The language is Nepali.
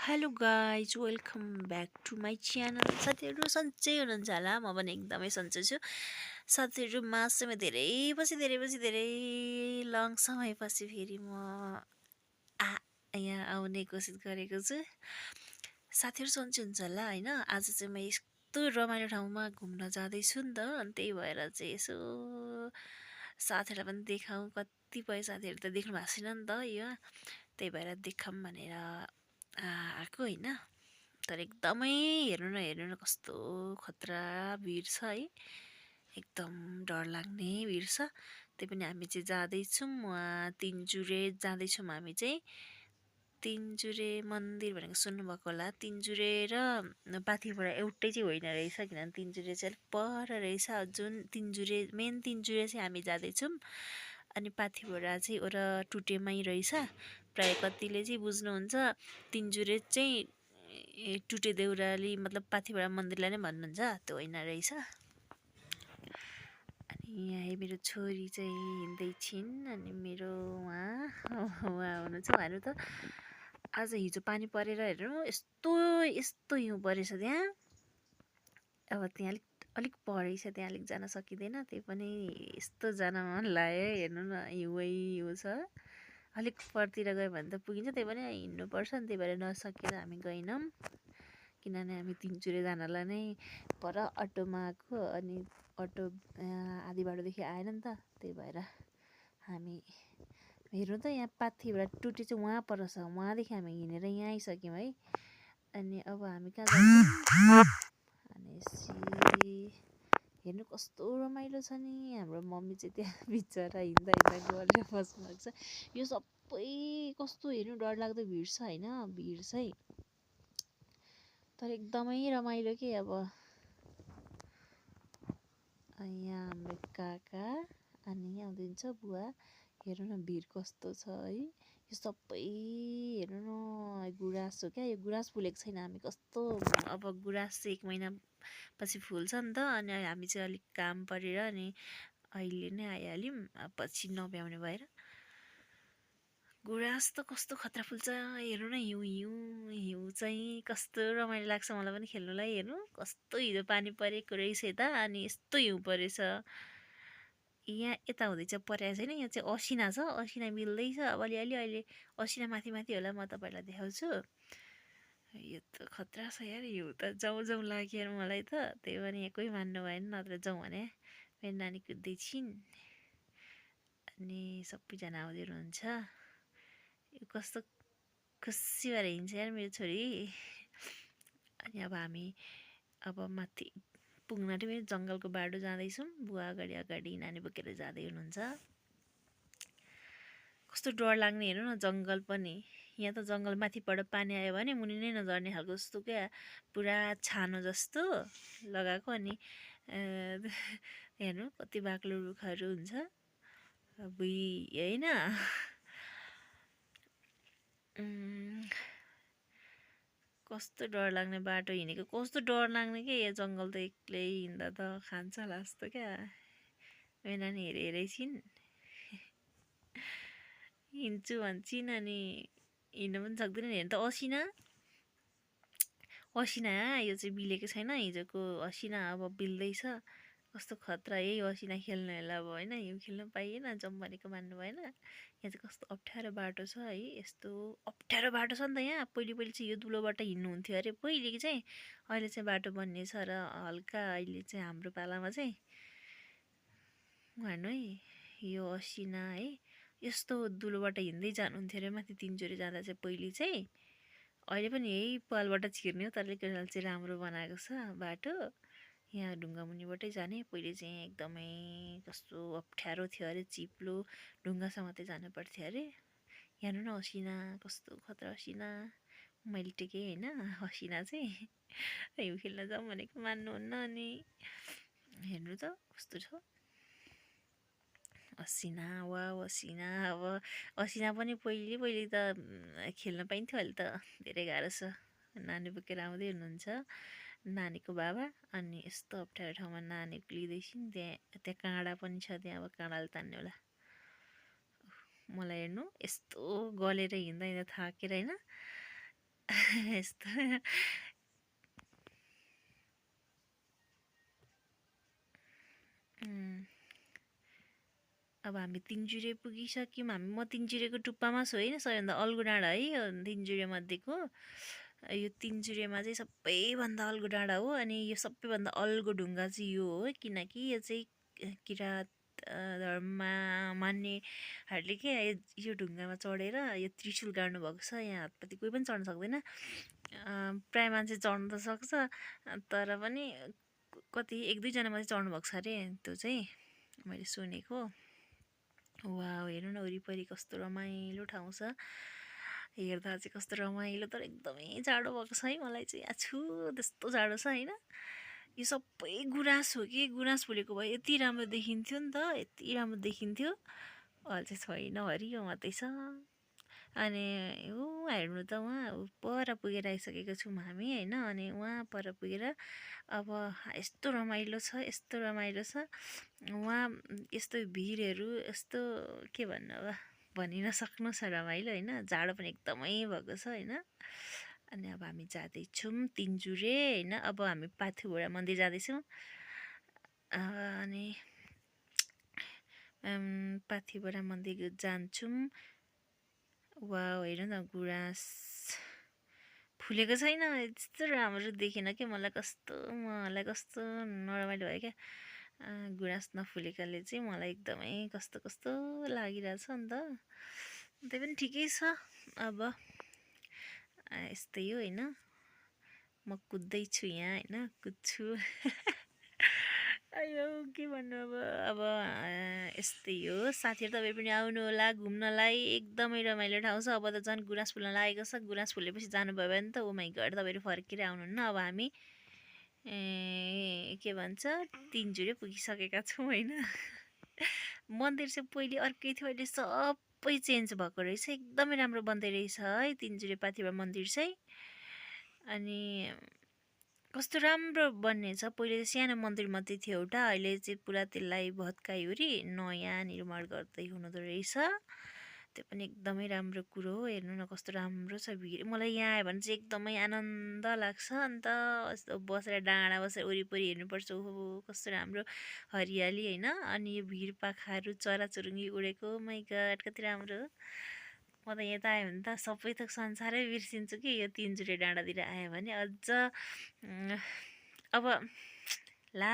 Hello guys welcome back to my channel. साथीहरू सन्चै हुनुहुन्छ होला, म पनि एकदमै सन्चै छु। साथीहरू मासुमा धेरै लङ समयपछि फेरि म आ यहाँ आउने कोसिस गरेको छु। साथीहरू सन्चै हुन्छ होला होइन। आज चाहिँ म यस्तो रमाइलो ठाउँमा घुम्न जाँदैछु नि त, अनि त्यही भएर चाहिँ यसो साथीहरूलाई पनि देखाउँ। कतिपय साथीहरू त देख्नु भएको छैन नि त यो, त्यही भएर देखाऊँ भनेर आएको होइन। तर एकदमै हेर्नु न कस्तो खतरा भिड छ है, एकदम डर लाग्ने भिड छ। त्यही पनि हामी चाहिँ जाँदैछौँ उहाँ तिनचुरे जाँदैछौँ हामी चाहिँ। तिनचुरे मन्दिर भनेको सुन्नुभएको होला। तिनचुरे र पाथिभरा एउटै चाहिँ होइन रहेछ, किनभने तिनचुरे चाहिँ अलिक पर रहेछ। जुन तिनचुरे मेन तिनचुरे चाहिँ हामी जाँदैछौँ, अनि पाथिभरा चाहिँ ओरा टुटेमै रहेछ। प्रायः कतिले चाहिँ बुझ्नुहुन्छ तिनचुरे चाहिँ टुटे देउराली मतलब पाथिभरा मन्दिरलाई नै भन्नुहुन्छ, त्यो होइन रहेछ। अनि यहाँ मेरो छोरी चाहिँ हिँड्दै छिन्, अनि मेरो उहाँ हुनुहुन्छ। उहाँहरू त आज हिजो पानी परेर हेर्नु यस्तो हिउँ परेछ त्यहाँ। अब त्यहाँ अलिक परेछ, त्यहाँ अलिक जान सकिँदैन। त्यही पनि यस्तो जान मन लाग्यो हेर्नु न, हिउँ छ। अलिक परतिर गयो भने त पुगिन्छ, त्यही पनि हिँड्नुपर्छ नि, त्यही भएर नसकेर हामी गएनौँ। किनभने हामी तिनचुरे जानलाई नै पर अटोमा आएको, अनि अटो आधी बाटोदेखि आएन नि त, त्यही भएर हामी हेर्नु त यहाँ पाथिभरा टुटे चाहिँ उहाँ पर छ, उहाँदेखि हामी हिँडेर यहाँ आइसक्यौँ है। अनि अब हामी कहाँ जान्छौँ भनेपछि हेर्नु कस्तो रमाइलो छ नि। हाम्रो मम्मी चाहिँ त्यहाँ बिचरा हिँड्दा गरेर बस्नु भएको छ। यो सबै कस्तो हेर्नु डरलाग्दो भिड छ होइन, भिड चाहिँ तर एकदमै रमाइलो के। अब यहाँ हाम्रो काका अनि यहाँ आउँदैछ बुवा। हेर्नु न भिड कस्तो छ है। यो सबै हेर्नु न गुराँस हो क्या, यो गुराँस फुलेको छैन। हामी कस्तो अब गुराँस चाहिँ 1 महिना पछि फुल्छ नि त, अनि हामी चाहिँ अलिक काम परेर अनि अहिले नै आइहाल्यौँ, पछि नभ्याउने भएर। गुराँस त कस्तो खतरा फुल्छ हेर्नु न। हिउँ चाहिँ कस्तो रमाइलो लाग्छ मलाई पनि खेल्नुलाई। हेर्नु कस्तो हिजो पानी परेको रहेछ यता, अनि यस्तो हिउँ परेछ। यहाँ यता हुँदैछ परेको छैन, यहाँ चाहिँ असिना छ, असिना मिल्दैछ। अब अलिअलि अहिले असिना माथि होला, म तपाईँलाई देखाउँछु। यो त खतरा छ यार, हिउँ त जाउँ लाग्यो यार मलाई त। त्यही पनि यहाँ कोही मान्नु भएन, नत्र जाउँ भने। मेरो नानी कुद्दै छिन्, अनि सबैजना आउँदै हुनुहुन्छ। यो कस्तो खुसी भएर हिँड्छ यार मेरो छोरी। अनि अब हामी माथि पुग्न आँट्यौँ। जङ्गलको बाटो जाँदैछौँ, बुवा अगाडि नानी बोकेर जाँदै हुनुहुन्छ। कस्तो डर लाग्ने हेर्नु न, जङ्गल पनि। यहाँ त जङ्गल माथिबाट पानी आयो भने मुनि नै नझर्ने खालको जस्तो क्या, पुरा छानो जस्तो लगाएको। अनि हेर्नु कति बाक्लो रुखहरू हुन्छ, बुई होइन। कस्तो डर लाग्ने बाटो हिँडेको, कस्तो डर लाग्ने के। यो जङ्गल त एक्लै हिँड्दा त खान्छ होला जस्तो क्या। मेरो नानी हेरै छिन्, हिँड्छु भन्छन् अनि हिँड्नु पनि सक्दैन। हेर्नु त असिना यो चाहिँ बिलेको छैन, हिजोको असिना अब बिल्दैछ। कस्तो खतरा यही असिना खेल्नु होला अब होइन। हिउँ खेल्नु पाइएन, जाउँ भनेको मान्नु भएन। यहाँ चाहिँ कस्तो अप्ठ्यारो बाटो छ है, यस्तो अप्ठ्यारो बाटो छ नि त यहाँ। पहिले चाहिँ यो दुलोबाट हिँड्नु हुन्थ्यो अरे पहिले चाहिँ, अहिले चाहिँ बाटो बनिएछ र हल्का अहिले चाहिँ हाम्रो पालामा चाहिँ हेर्नु है, यो असिना है, यस्तो दुलोबाट हिँड्दै जानुहुन्थ्यो अरे माथि तिनचुरे जाँदा चाहिँ पहिले चाहिँ। अहिले पनि यही पालबाट छिर्ने हो, तर अलिकति चाहिँ राम्रो बनाएको छ बाटो। यहाँ ढुङ्गामुनिबाटै जाने, पहिले चाहिँ एकदमै कस्तो अप्ठ्यारो थियो अरे, चिप्लो ढुङ्गासम्म मात्रै जानु पर्थ्यो अरे। हेर्नु न असिना कस्तो खतरा असिना, मैले टेकेँ होइन असिना चाहिँ। हिउँ खेल्न जाउँ भनेको मान्नुहुन्न। अनि हेर्नु त कस्तो छ असिना, वा असिना। अब असिना पनि पहिले त खेल्न पाइन्थ्यो, अहिले त धेरै गाह्रो छ। नानी बोकेर आउँदै हुनुहुन्छ नानीको बाबा। अनि यस्तो अप्ठ्यारो ठाउँमा नानीको लिँदैछन्। त्यहाँ काँडा पनि छ, त्यहाँ अब काँडाले तान्ने होला। मलाई हेर्नु यस्तो गलेर हिँड्दा थाकेर होइन, यस्तो उम्, अब हामी तिनचुरे पुगिसक्यौँ म तिनचुरेको टुप्पामा छु होइन सबैभन्दा अल्गो डाँडा है यो तिनचुरे मध्येको यो तिनचुरेमा चाहिँ सबैभन्दा अल्गो डाँडा हो अनि यो सबैभन्दा अल्गो ढुङ्गा चाहिँ यो हो किनकि यो चाहिँ किराँत धर्म मान्नेहरूले के यो ढुङ्गामा चढेर यो त्रिशुल गाड्नुभएको छ यहाँ हातपाती कोही पनि चढ्न सक्दैन प्राय मान्छे चढ्न त सक्छ तर पनि कति एक दुईजना मात्रै चढ्नु भएको छ अरे त्यो चाहिँ मैले सुनेको वाउ हेर्नु न वरिपरि कस्तो रमाइलो ठाउँ छ हेर्दा चाहिँ कस्तो रमाइलो तर एकदमै जाडो भएको छ है मलाई चाहिँ आछु त्यस्तो जाडो छ होइन यो सबै गुराँस हो कि गुराँस फुलेको भए यति राम्रो देखिन्थ्यो नि त यति राम्रो देखिन्थ्यो अहिले चाहिँ छैन हरियो मात्रै छ अनि ऊ हेर्नु त उहाँ पर पुगेर आइसकेको छौँ हामी होइन अनि उहाँ पर पुगेर अब यस्तो रमाइलो छ यस्तो रमाइलो छ उहाँ यस्तो भिरहरू यस्तो के भन्नु अब भनि नसक्नु छ रमाइलो होइन जाडो पनि एकदमै भएको छ होइन अनि अब हामी जाँदैछौँ तिनचुरे होइन अब हामी पाथुबडा मन्दिर जाँदैछौँ अनि पाथिबडा मन्दिर जान्छौँ वाउ हेर्नु न गुराँस फुलेको छैन यस्तो राम्रो देखेन कि मलाई कस्तो नरमाइलो भयो क्या गुराँस नफुलेकाले चाहिँ मलाई एकदमै कस्तो कस्तो लागिरहेछ नि त त्यही पनि ठिकै छ अब यस्तै हो होइन म कुद्दैछु यहाँ होइन कुद्छु अयो के भन्नु अब यस्तै हो साथीहरू तपाईँ पनि आउनु होला घुम्नलाई एकदमै रमाइलो ठाउँ छ अब त झन् गुराँस फुल्न लागेको छ गुराँस फुलेपछि जानुभयो भने त ओ माइ गड तपाईँहरू फर्केर आउनुहुन्न अब हामी के भन्छ तिनचुरे पुगिसकेका छौँ होइन मन्दिर चाहिँ पहिले अर्कै थियो अहिले सबै चेन्ज भएको रहेछ एकदमै राम्रो बन्दै रहेछ है तिनचुरे पाथिभरा मन्दिर चाहिँ अनि कस्तो राम्रो बन्नेछ पहिले चाहिँ सानो मन्दिर मात्रै थियो एउटा अहिले चाहिँ पुरा त्यसलाई भत्काइवरी नयाँ निर्माण गर्दै हुनुहुँदो रहेछ त्यो पनि एकदमै राम्रो कुरो हो हेर्नु न कस्तो राम्रो छ भिड मलाई यहाँ आयो भने चाहिँ एकदमै आनन्द लाग्छ अन्त यस्तो बसेर डाँडा बसेर वरिपरि हेर्नुपर्छ ओहो कस्तो राम्रो हरियाली होइन अनि यो भिर पाखाहरू चराचुरुङ्गी उडेको माइ गड कति राम्रो म त यता आयो भने त सबै थोक संसारै बिर्सिन्छु कि यो तिनचुरे डाँडातिर आयो भने अझ अब ला